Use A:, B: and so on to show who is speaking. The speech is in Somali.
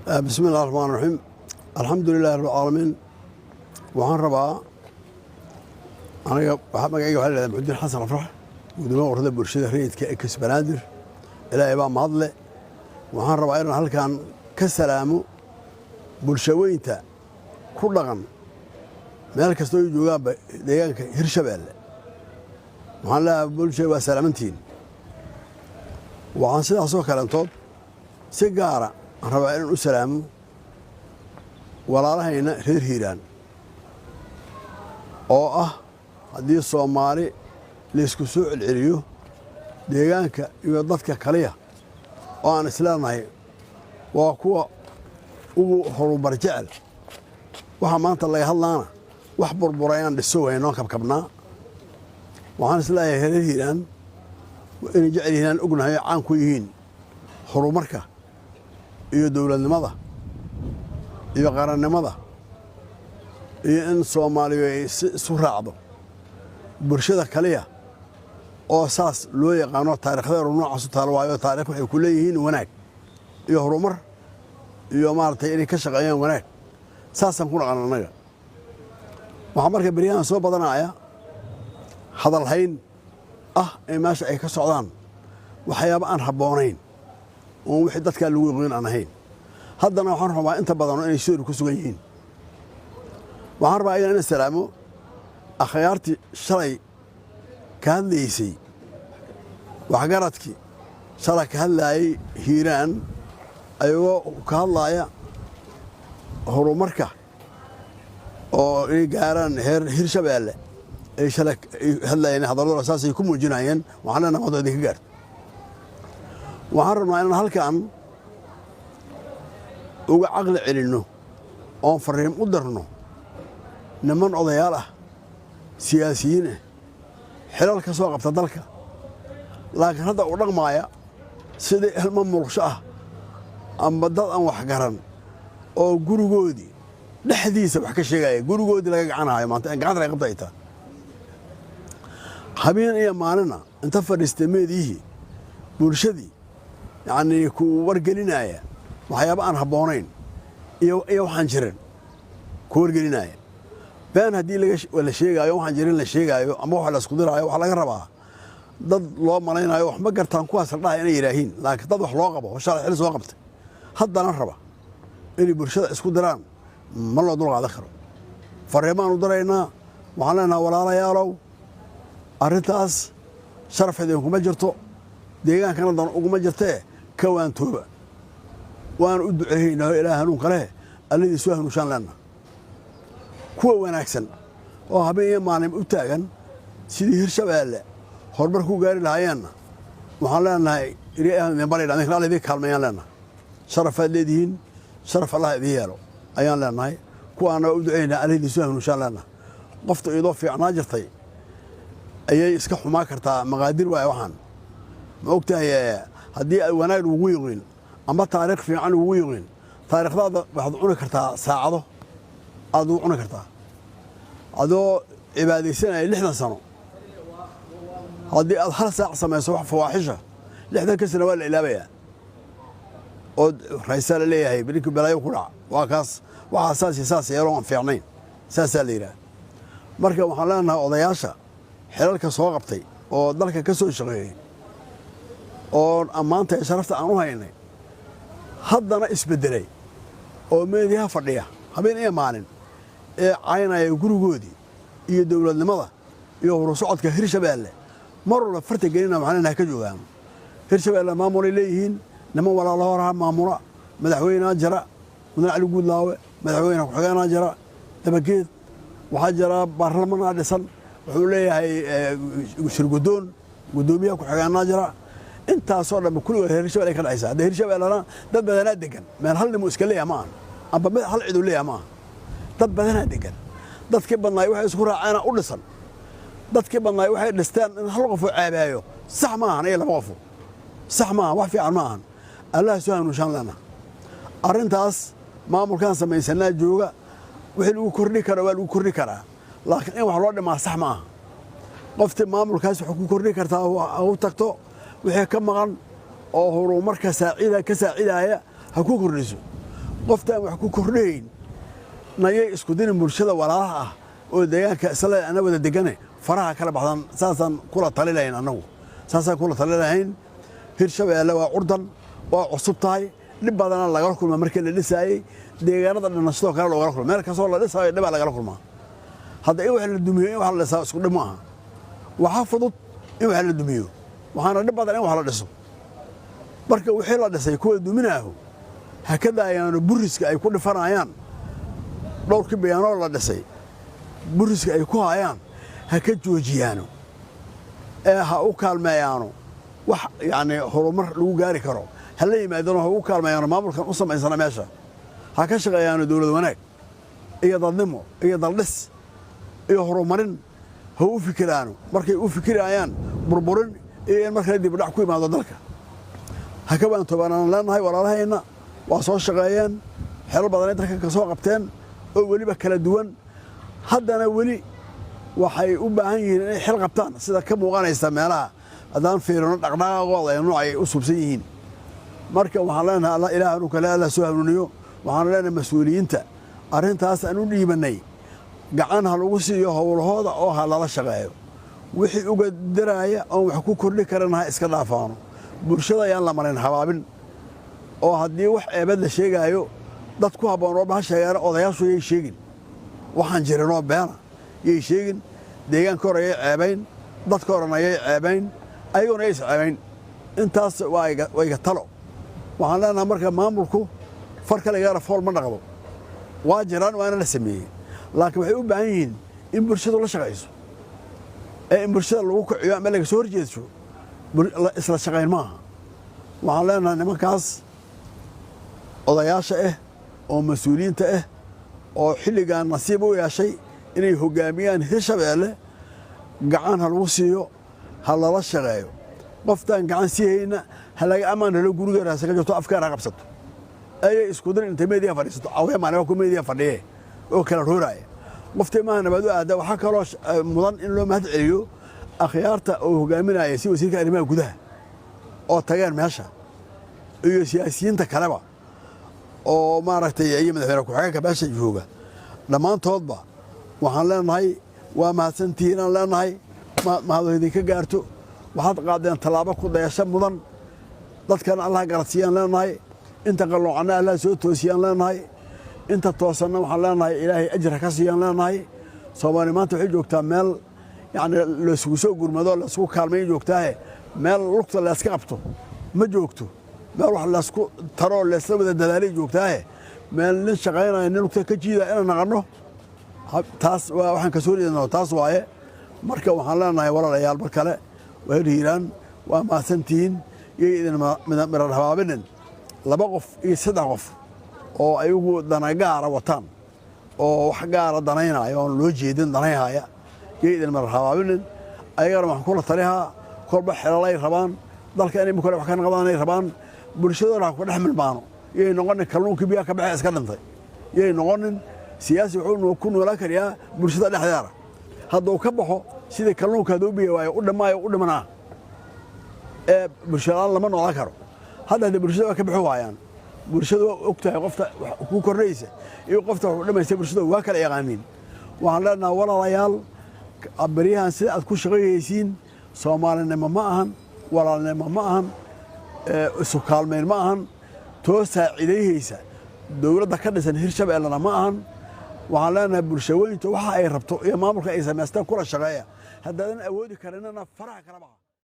A: Bismi illahi raxmaan raxiim, alxamdu lilahi rabbilcaalamiin. Waxaan rabaa aniga, magacayga waxaa la yihahdaa Muxudiin Xasan Afrax, gudoomiyaha ururada bulshada rayidka ee Kisbanaadir. Ilaahay baa mahadle. Waxaan rabaa inaan halkan ka salaamo bulshaweynta ku dhaqan meel kastoo ay joogaanba deegaanka Hirshabeelle. Waxaan leeyahay, bulsha, waa salaamantiin. Waxaan sidaasoo kalentood si gaara aan rabaa inaan u salaamo walaalahayna reer Hiiraan, oo ah haddii Soomaali laysku soo celceliyo deegaanka iyo dadka kaliya oo aan isleenahay waa kuwa ugu horumar jecel. Waxaa maanta laga hadlaana wax burbura inaan dhiso waynoo kabkabnaa. Waxaan isleeyahay reer Hiiraan inay jecel yihiin, aan ognahay oo caan ku yihiin horumarka iyo dowladnimada iyo qarannimada iyo in Soomaaliyu ay si isu raacdo. Bulshada kaliya oo saas loo yaqaano taarikhdeeru noocaas u taalo waayo taarikh waxay ku leeyihiin wanaag iyo horumar iyo maaragtay inay ka shaqeeyaan wanaag. Saasaan ku dhaqan annaga. Waxaa marka beryahan soo badanaya hadalhayn ah ee meesha ay ka socdaan waxyaaba aan habboonayn oon wixii dadkaa lagu yaqoon aan ahayn. Haddana waxaan rabaa inta badano inay sidoodu ku sugan yihiin. Waxaan rabaa inaan salaamo akhyaartii shalay ka hadlaysay, waxgaradkii shalay ka hadlaayay Hiiraan, ayagoo ka hadlaaya horumarka oo inay gaaraan heer Hirshabeelle ay shalay hadlayeen. Hadalladooda saasay ku muujinayeen. Waxaan leenahay, waddo idinka gaarto. Waxaan rabnaa inaan halkan uga caqli celinno oon farriin u dirno niman odayaal ah, siyaasiyiin ah, xilal ka soo qabta dalka, laakiin hadda u dhaqmaaya sidii ilmo muruqsho ah amba dad aan wax garan oo gurigoodii dhexdiisa wax ka sheegaya, gurigoodii laga gacanhayo maanta gacanta laga qabta ay tahay. Habeen iyo maalina inta fadhiistay meediyihii bulshadii, yacnii, ku wargelinaya waxyaaba aan habboonayn iyo waxaan jirin ku wargelinaya. Been haddii la sheegaayo, waxaan jirin la sheegaayo ama wax la isku diraayo, waxaa laga rabaa dad loo malaynayo wax ma gartaan kuwaas la dhahay inay yidhaahiin. Laakiin dad wax loo qabo oo shalay xil soo qabtay haddana raba inay bulshada isku diraan, ma loo dul qaadan karo. Fariimaan u diraynaa. Waxaan leenahay, walaalayaalow, arrintaas sharaf idinkuma jirto, deegaankana dan uguma jirtee, ka waantooba. Waan u duceeyeynaa, ilaah hanuunka leh alladii soo hanuushaan leenna. Kuwa wanaagsan oo habeen iyo maalin u taagan sidii Hirshabeelle horumar ku gaari lahaayeenna, waxaan leenahay, idin baryna, idinkana Alla idin kaalmeeyaan leenahay. Sharafaad leedihiin, sharaf Allah idin yeelo ayaan leenahay. Kuwaana waa u duceynaa, alla idin soo hanuushaan leenahay. Qofta iyadoo fiicnaa jirtay ayay iska xumaa kartaa, maqaadir waay. Waxaan ma ogtahay, haddii ay wanaag lagugu yiqiin ama taariikh fiican lagugu yiqiin, taariikhdaada waxaad cuni kartaa saacado, aad ugu cuni kartaa adoo cibaadaysanaya 60 sano. Haddii aad hal saac samayso wax fawaaxisha, 60ka sana waa la ilaabayaa oo raysaa la leeyahay, ninkii balaayo ku dhaca waa kaas, waxaa saas iyo saas yeelo aan fiicnayn, saasaa la yidhaha. Marka waxaan leenahay, odayaasha xilalka soo qabtay oo dalka ka soo shaqeeyey oo ammaanta iyo sharafta aan u haynay, haddana isbeddelay oo meediyaha fadhiya habeen iyo maalin ee caynaya gurigoodii iyo dowladnimada iyo horusocodka Hirshabeelle mar walba farta gelina, waxaan leenahay ka joogaan. Hirshabeelle maamulay leeyihiin, niman walaalo horaha maamula. Madaxweynea jira, Mudane Cali Guudlaawe, madaxweyne ku-xigeenaa jira, Dabageed. Waxaa jira baarlamanaa dhisan, wuxuu leeyahay shirgudoon, guddoomiyaha ku-xigeenaa jira. Intaasoo dhanba kulligood reer Hirshabelle ay ka dhexaysaa. Haddee Hirshabellena dad badanaa degan, meel hal nimuu iska leeyahay ma ahan amba mid hal ciduu leeyahay ma aha. Dad badanaa degan. Dadkii badnaay waxay isku raaceena u dhisan. Dadkii badnaay waxay dhisteen in hal qofoo ceebaayo sax ma ahan, iyo laba qofo sax maahan, wax fiican ma ahan. Allah soo hanuunshaan lena. Arrintaas maamulkaan samaysanaa jooga, wixii lagu kordhi kara waa lagu kordhi karaa, laakiin in wax loo dhimaa sax ma aha. Qoftii maamulkaas wax ku kordhi kartaa ha u tagto, wixii ka maqan oo horumarka saacida ka saacidaaya ha ku kordhiso. Qoftaan wax ku kordhayn nayay isku dirin bulshada walaalaha ah oo deegaanka isla ana wada degane faraha kala baxdan. Saasaan kula tali lahayn annagu, saasaan kula tali lahayn. Hirshabeelle waa curdan, waa cusub tahay, dhib badana lagala kulma markii la dhisaayey. Deegaanada dhanna sidoo kale loogala kulma. Meel kastoo la dhisaayo dhibaa lagala kulmaa. Hadda in wax la dumiyo, in wax la dhisaa isku dhib ma aha. Waxaa fudud in wax la dumiyo, waxaana dhib badan in wax la dhiso. Marka wixii la dhisay kuwa duminaahu ha ka daayaano buriska ay ku dhifanayaan. Dhowrkii bayaanoo la dhisay buriska ay ku hayaan ha ka joojiyaano ee ha u kaalmeeyaano. Wax yacni horumar lagu gaari karo ha la yimaadano, ha ugu kaalmeeyaano maamulkan u samaysana meesha. Ha ka shaqeeyaano dowlad wanaag iyo dadnimo iyo daldhis iyo horumarin ha u fikiraano. Markay u fikirayaan burburin iyo in markale dibudhac ku imaado dalka, ha ka waantoobaanaan leenahay. Walaalahayna waa soo shaqeeyeen, xelal badanay dalka ka soo qabteen oo weliba kala duwan. Haddana weli waxay u baahan yihiin inay xil qabtaan, sida ka muuqanaysa meelaha haddaan fiirino dhaqdhaqaaqooda ee nooc ay u subsan yihiin. Marka waxaan leenahay alla ilaahanu kale alla soo hanuuniyo. Waxaanu leenahay mas-uuliyiinta arrintaas aan u dhiibannay gacan ha lagu siiyo howlahooda oo ha lala shaqeeyo. Wixii uga daraaya oon wax ku kordhi karana ha iska dhaafaano. Bulshada ayaan la marin habaabin, oo haddii wax eebad la sheegaayo dad ku habboon ooba ha sheegaan. Odayaashu yay sheegin waxaan jirinoo beena, yay sheegin. Deegaanka hore yay ceebayn, dadka horena yay ceebayn, ayaguna yay isceebayn. Intaas waa iga talo. Waxaan leenahay marka maamulku far kaligeena fool ma dhaqdo. Waa jiraan, waana la sameeyey, laakiin waxay u baahan yihiin in bulshadu la shaqayso ee in bulshada lagu kiciyo ama laga soo horjeedsho isla shaqayn maaha. Waxaan leenahay nimankaas odayaasha ah oo mas-uuliyiinta ah oo xilligan nasiib u yeeshay inay hoggaamiyaan Hirshabeelle, gacan ha lagu siiyo, ha lala shaqeeyo. Qoftaan gacan sii hayna ha laga ammaan helo, gurigeeda hase ka jirto, afkeeda ha qabsato. Ayay isku dir intay meediya fadhiisato cawya maalin ku meediya fadhiye oo kala rooraya. Qoftii maaha nabaad u aada. Waxaa kaloo mudan in loo mahad celiyo akhyaarta oo hogaaminaya si wasiirka arrimaha gudaha oo tageen meesha iyo siyaasiyiinta kaleba oo maaragtay iyo madaxweyne ku-xigeenka meesha jooga. Dhammaantoodba waxaan leenahay waa mahadsantihiin aan leenahay. Mahado idinka gaarto. Waxaad qaadeen tallaabo ku dayasho mudan. Dadkana Allah garadsiiyaan leenahay. Inta qalloocanna Allah soo toosiyaan leenahay. Inta toosanna waxaan leenahay Ilaahay ajir ha ka siiyaan leenahay. Soomaali maanta waxay joogtaa meel yacni laysugu soo gurmado, laysugu kaalmayn joogtaahe. Meel lugta layska qabto ma joogto. Meel wax laysku taroo laysla wada dadaalay joogtaahe. Meel nin shaqaynaya nin lugta ka jiida inaan naqanno, taas waa waxaan ka soo jeednaa, taas waaye. Marka waxaan leenahay walaalayaal, mar kale reer Hiiraan waa mahadsantihiin. Iyo idin mirar habaabinin laba qof iyo saddex qof oo ayagu dana gaara wataan oo wax gaara danaynaya oon loo jeedin danaynhaya, iyo idin mirar habaabinin. Ayagana waxaan kula talihaa kolba xelalay rabaan dalka inay kale wax ka naqdaanay rabaan. Bulshadooda ha ku dhex milmaano. Yay noqonin kalluunkii biyaha ka baxay iska dhintay, yay noqonin. Siyaasi wuxuu ku noolaan karayaa bulshada dhexdeeda. Hadduu ka baxo sidii kalluunka hadduu biyo waayo u dhammaayo u dhimanaa ee bulshadaan lama noolaan karo. Hadda haddii bulshada waa ka bixi waayaan, bulshada waa og tahay qofta wax ku kordhaysa iyo qofta wax u dhimaysa. Bulshada waa kala yaqaaniin. Waxaan leenahay walaalayaal, baryahan sida aad ku shaqayhaysiin soomaalinimo ma ahan, walaalnimo ma ahan, isu kaalmayn ma ahan, too saacidayhaysa dowladda ka dhisan Hirshabeellena ma ahan. Waxaan leenahay bulshaweyntu waxa ay rabto iyo maamulka ay samaystaan kula shaqeeya. Haddaadan awoodi karinana faraha kala baxa.